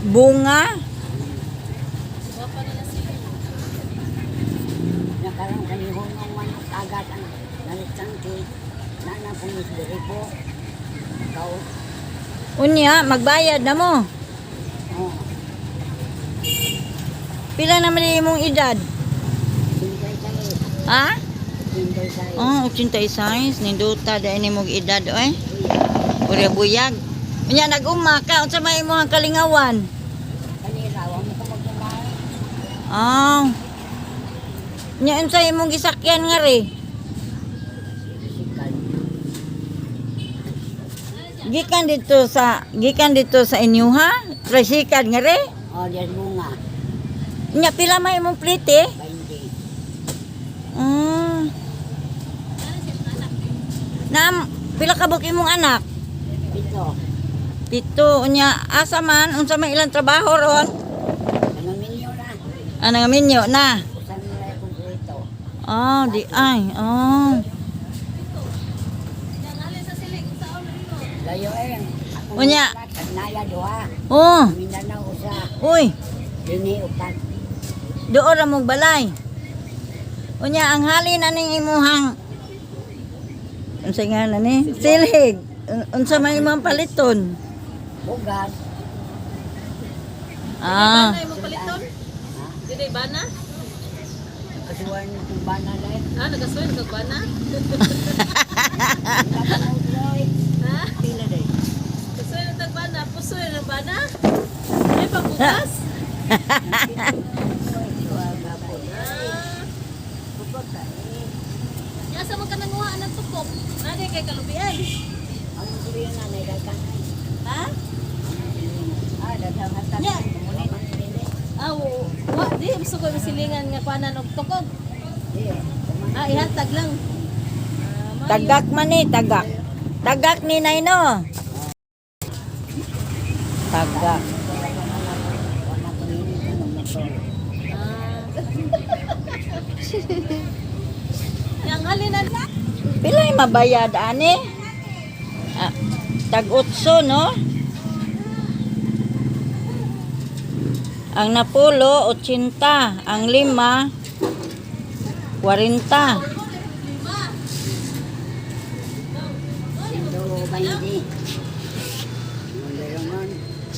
Bunga. Guwapa na na sila. Nakaroon kami hunong manok agad ang nalitangki. Nana pumis diri po. Ikaw. Unya, magbayad na mo. Oh. Pila naman imong edad? Sintay sa'yo. Ha? Sintay sa'yo. Oh, 86. Ninduta dahil ni mong edad, oy. Uri buyag. Unya, nag-uma ka. Unsa may imong kalingawan? Kanila, wa mo ko magkumain. Ah. Unya, unsa imong gisakyan nga re? Sikal. Gikan dito sa inyo ha? Tricycle nga re? Oh, diyan bunga. Unya, pila may imong plite? 20. Ah. Nam, pila ka buok imong anak? 7. 7. Unya, asa man, unsa man ilang trabaho ron? Ano minyo na? Ano nga minyo na? Usan mo na kumpleto. Oh, di ay. Oh. Layo eh. Ako Unya. Naya duha. Oh, Mindanao usa. uy, Dini upat. doon ra mong balay. Unya, ang halin aning imuhang unsa nga na ni? Silhig. Unsa man imong paliton? Bugas. Ah. Bana imong paliton? Dili bana? Kasuwan itong bana dahil. Ah, nagasuway nagag bana? Ha? Pila dahil. Kasuway nagag bana, pusoy ng bana? Ay pagbukas? Ah. Asa man ka nanguha ng tukok? Nani kay kalubian? Ang tuloy na naidagan. Ha? Ah, dagang hatan. Nya. Ah, wa di gusto ko silingan nga kuanan og tukog. Ah, ihatag lang. Ah, maayo. Tagak man ni, tagak. Tagak ni Nay no. Tagak. Ah. Yang halin na Pila yung mabayad ani? Ah, tag 8 no? Ang napulo 80, ang lima 40.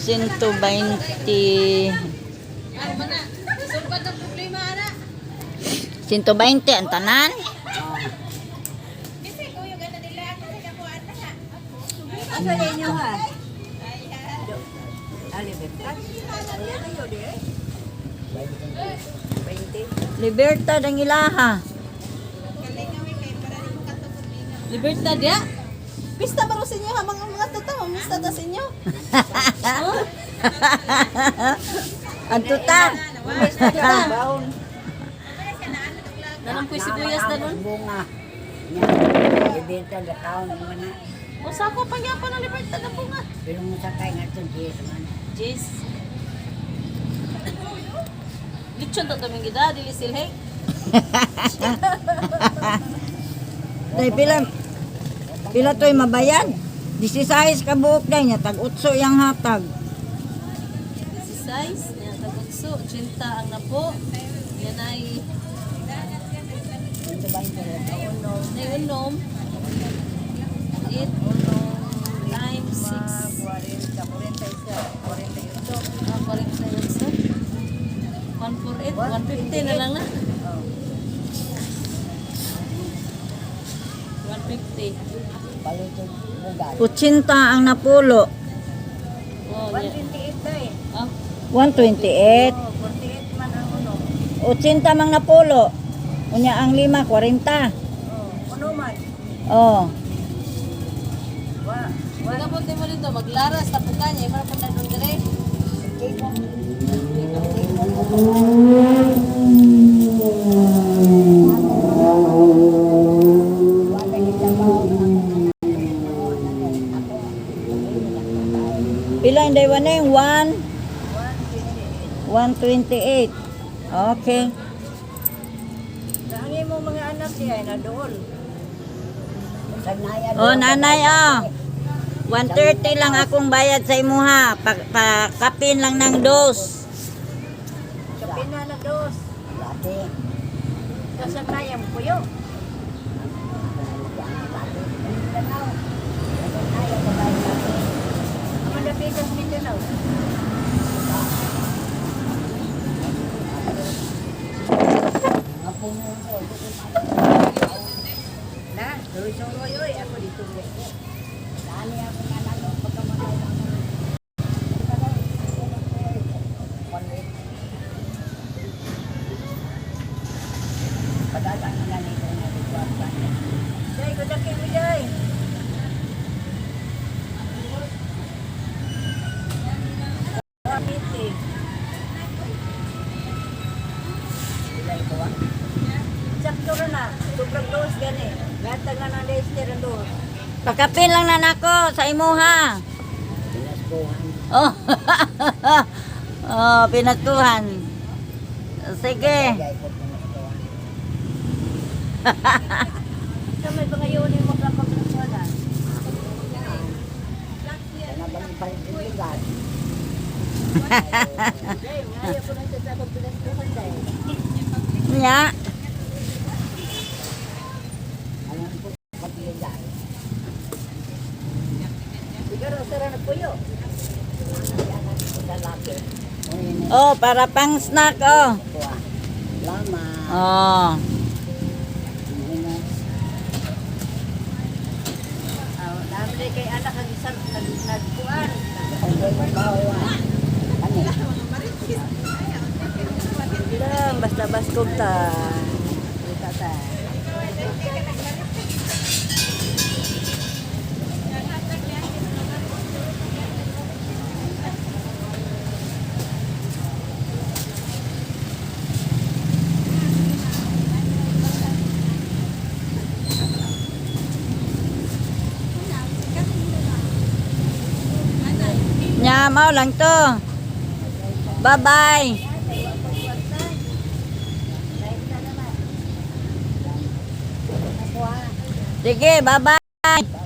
120. Ay, mana. Sulbad ang problema ana. 120 ang tanan. Asa ninyo ha? Libertad ang ilaha. Libertad ya. Pista ba ro sa inyo ha mga mga tata, mista ta sa inyo. Ang tuta. Nanam ko'y sibuyas na nun. Bunga. Ibenta sa taon naman na. Usa ko pangyapon ang libertad ang bunga. Pero mo sa kay nga itong Diyos man. Jeez. Lechon ta taming gida dili silhek. Day pila pila to'y mabayad? 16 ka buok day niya tag 8 yang hatag. 16, yan tagutso, 80 ang napo. Yan ay nay unom. 8 times 6. Ah, 48. 148, 150 na lang na. 150. Palutong bugas. 80 ang napulo. Oh, yeah. Ah, 128. 80 mang napulo. Unya ang lima 40. Oh. Wala po mo dito, maglaras, tapukan niya, imara po na doon dire. Pila yung daywan na yung 1 128. Okay. Ang imong mga anak siya na doon. Oh, nanay ah. 130 lang akong bayad sa imuha. Pa, pa kapin lang ng dos. Kapin na na dos. Dati. Kasanayan ko yun. Malapitan Mindanao. Na, tuloy-tuloy oy, ako dito. Dali ako nga lalo pagkamatay ako. Padala na nito na dito at Jay, kudaki mo, Jay. Sakto ra na, sobrang dos gani. Gatag na ng Leicester ang dos. Pakapin lang na nako sa imuha. Oh. Oh, pinagkuhan. Sige. Sa may pangayon ni mo kapagkuhanan. Jay, ngayon ko lang sa akong pinaskuhan dahil. Nya. Siguro sara na puyo. Oh, para pang snack oh. Lama. Oh. Dami kay anak ang isang nagkuan. Lang basta baskog ta. Kita ta. Nya, mao lang to. Bye-bye. Sige, bye-bye.